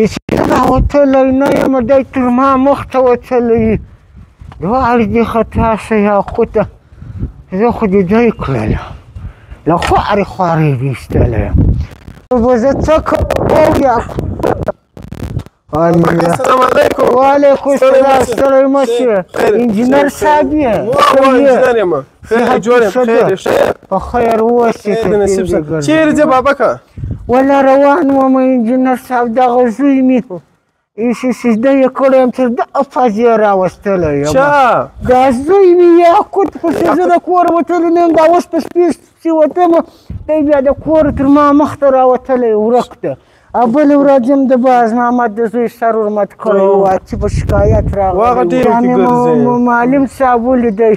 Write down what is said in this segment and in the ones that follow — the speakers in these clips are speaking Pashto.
چې راوتلی نه یم، دی تر ما مخته وتلی. دواړې دې خطا شه یاقوته، زه خو دې دی کړلم، له خوارې خوارې دې ایستلی یم. به زه څه کوم یاقوته؟ السلام علیکم. وعلیکم السلام. ستړی مه شې، انجینر صاحب یې؟ انجینر یم. خیر جوړ یم. خیر ښه په خیر اوسې. نصیب شه. چیرې ځې بابکه؟ ولا روان وم انجینر صاحب، دغه زوی مې ایسې سجده یې کړی یم، تر دغه فضې راوستلی یم. چا؟ دا زوی مې یاقوت پسې زه د کوره وتلی نه یم، دا اوس په سپې پسې وتم، دی بیا د کوره تر ما مخته راوتلی ورک ده. بله ورځ هم د باز محمد د زوی سر ورمات کړی و، اتي په شکایت راغلی. دا مې معلم صاحب ولیدی،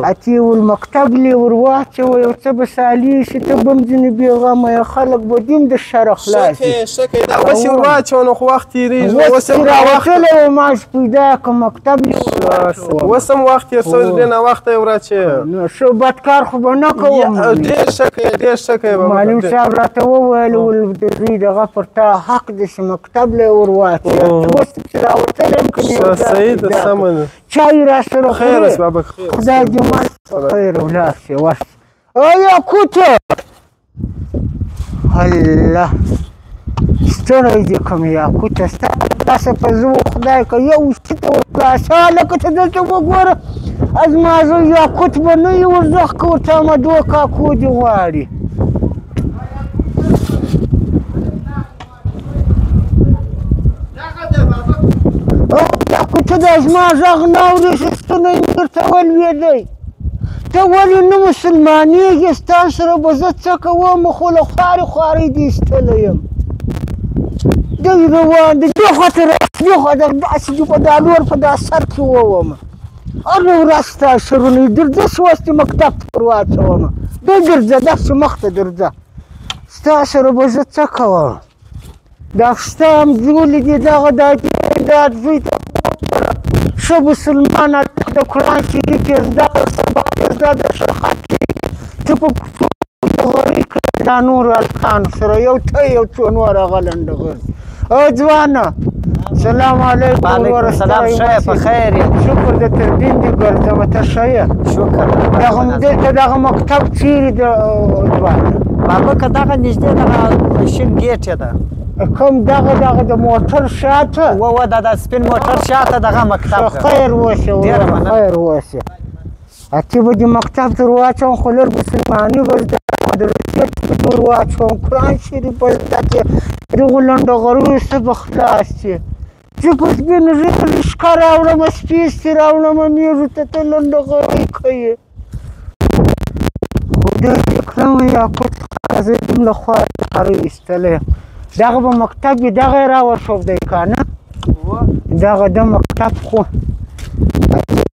اتي ول مکتب لې ور واچوه، یو څه به صالح شي، ته به هم ځینې بېغمه یې، خلک به دې هم د شره خلاص شي. ښه کوې، دا اوس یې ور واچوه نو خو وخت تېرېږي. اوس یې راوتلی و، ما چې پیدا کړم مکتب یې ور واچوه. اوس هم وخت تېر شوی، ډېر ناوخته یې ور اچوې. نو ښه بدکار خو به نه کوم. ډېر ښه کوې، ډېر ښه کوې. معلم صاحب راته وویل، ول د زوی دغه پر تا حق دی چې مکتب له یې ور واچوې. اوس چې راوتلی یم که مې صحیح ده، سمه ده. چای راسره خیر اوسې بابک. خدای دې مل خیر ولاړ شې. ورشه یاقوته، الله ستړی دې کړم یاقوته، ستا لاسه په زه خدای که یو شي ته ورخلاصه. هلکه ته دلته وګوره، زما زوی یاقوت به نه وي ورزخ که ورته امدو کاکو دې غواړي. یاقوته دا زما غږ نه اورې چې ستونی مې درته ولوېدی. ته ولې نه مسلمانېږې؟ ستا سره به زه څه کوم، خو له خوارې خوارۍ دې ایستلی یم. دی روان دی، دې خوا ته راسه، دې خوا ته داسې دې په دا لور په دا سر کې وومه. هره ورځ ستا سرونه درځه، چې اوس دې مکتب ته ور واچومه. دی درځه، داسې مخته درځه، ستا سره به زه څه کوم. دا ستا همزولي دي، دغه دا دا زوی ته ښه مسلمان هلک د قرآن شریف یې زده، سبق یې زده، د ښه خط یې، ته په کوڅو غرۍ کړه دا نورو هلکانو سره، یو ته یو څو نور هغه لنډغر. او ځوانه سلام علیکم. وعلیکم السلام. ښه یې؟ په خیر یې؟ شکر د تر دین دې ګرځمه، ته ښه یې؟ شکر. دغه دلته دغه مکتب چیرې دی ځوانه؟ بابکه دغه نږدې دغه شین ګېټ یې ده. کوم دغه دغه د موټر شاته؟ وه دا د سپین موټر شاته دغه مکتب ده. خیر اوسې وروره، خیر اوسې. اتي به دې مکتب ته ور واچوم، خو لږ مسلماني به زده، مدرسې ته به دې ور واچوم، قرآن شریف به زده کړې، دغو لنډغریو څه به خلاص شي. زه په سپین ږیري ښکه راوړم، سپېستې راوړم مېږو ته، ته لنډغرۍ کوې. خدای دې کړم یاقوت زه دې له خوارې خوارۍ ایستلی یم. دغه به مکتب وي، دغه یې راوښودی که نه؟ دغه د مکتب خو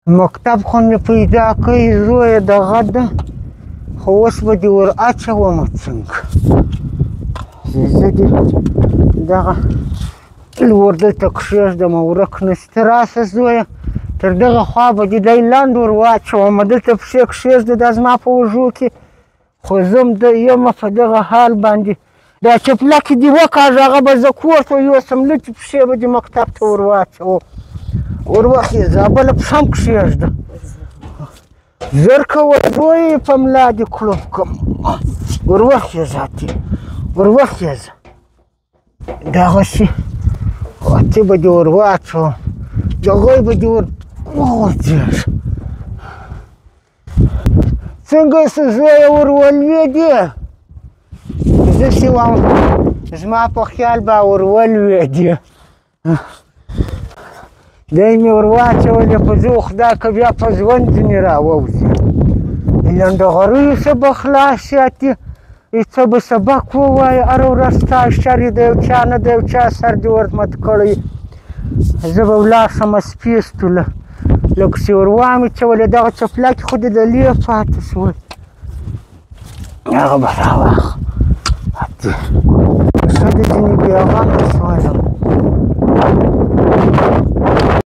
مکتب خو مې پیدا کړی زویه، دغه ده، خو اوس به دې ور اچومه څنګه؟ زه دې دغه لور دلته کښېږدمه، ورک نه شي. ته راسه زویه، تر دغه خوا به دې دی لنډ ور واچومه، دلته پښې کښېږده، دا زما په اوږو کې. خو زه هم د یمه په دغه حال باندې. دا چپلکې دې وکاږه، هغه به زه کور ته یوسم، لوڅې پښې به دې مکتب ته ور واچوم. ور وخېژه، بله پښه هم کښېږده. ژر کوه زوی، په ملا دې کړوپ کړم. ور وخېژه اتې، ور وخېژه. دغسې اتې به دې ور واچوم، جغۍ به دې ور وغورځېږه. څنګه څه زویه ور ولوېدې؟ زه چې وم زما په خیال به ور ولوېدې. دی مې ور واچولې، په زه خدای که بیا په ژوند ځینې راووځي. لنډغریو څه به خلاص شي، اتې څه به سبق ووایي. هره ورځ ستا شر د یو چا نه د یو چا سر دې ورمت کړی. زه به ولاړ شم سپېستو له لږ چې ور وامې چولې. دغه چپلکې خو دې د لې پاتې شول، هغه به راواخلم. ښه دې ځینې بېغمه شولم.